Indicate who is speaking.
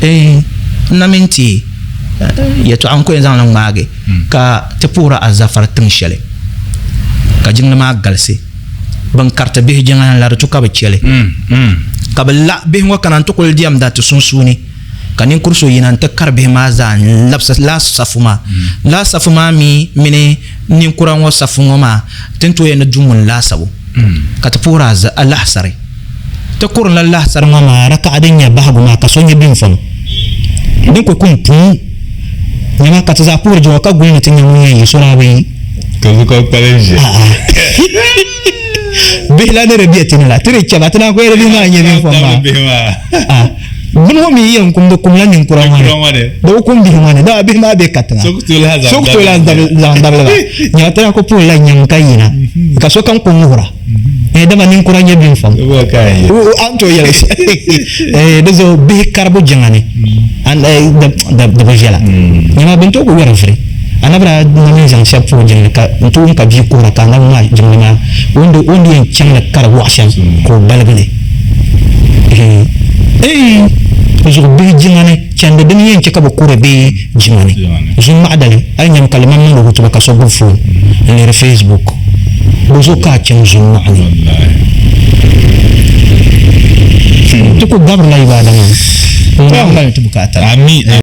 Speaker 1: Eeh n na mini ti yɛtɔɣa n ku yɛn zaŋli ŋmaagi ka ti puhiri Azafar tiŋ shɛli ka jiŋli maa galisi. Bɛn kariti bihi jiŋa ni la di tu ka bɛ chɛ li. Ka bɛ la bihi ŋɔ kana nti kuli diɛmda ti sunsuuni, ka ninkur so yina nti kari bihi maa zaa n-labisi lala safu maa. Lala safu maa mi mini ninkura ŋɔ safu ŋɔ maa ti ni tooi yɛn ni du ŋuni laasabu ka ti puhiri alahisari. Ti kurinla lahisari ŋɔ maa rakaɣa din nyɛ bahigu maa ka so nyɛ binfɔŋ din ku kum puu nyama ka ti zaa puhiri jiŋɔ ka guli ni ti nya ŋun yɛn yi so daa bi yi.
Speaker 2: Ka zuɣu kpalim ʒe.
Speaker 1: Bihi la ni di be ti ni la, ti di chɛ ba, ti naan ku yɛli bihi maa n-nyɛ binfɔŋ maa. Bini ŋɔ mi yi yɛn kum, di kumla ninkura ŋɔ ni, di bi kum bihi ŋɔ ni, dama bihi maa be katiŋa. So ku tooi lahi zaŋ dabili ba. Nyama ti naan ku puhirila nyam ka yina, ka sokam ku ŋuhira. Eh, dama ninkura nyɛ binfam. A ni tooi yɛli shɛli. Di zuɣu bihi karibu jiŋa ni, di bi viɛla. Nyama bɛ ni tooi ku yɔri vuri. Anabi daa na mini zaŋ shɛba puhi jiŋli ka n-ti wum ka bia kuhira ka anabi maa jiŋli maa o ni yɛn chaŋ li kari waɣa shɛm ka o baligi li. Di zuɣu bihi jiŋa ni chandi dini yɛn chɛ ka bɛ kuri bɛ jiŋa ni. Zumaɣidali, a yi nyami ka limam niŋdi hutuba ka so gbubi foon n-lihiri Facebook, bɔ zuɣu ka a chaŋ zumaɣa ni? Ti ku gabirila ibaada maa ni. Naawuni mali ti bukaata.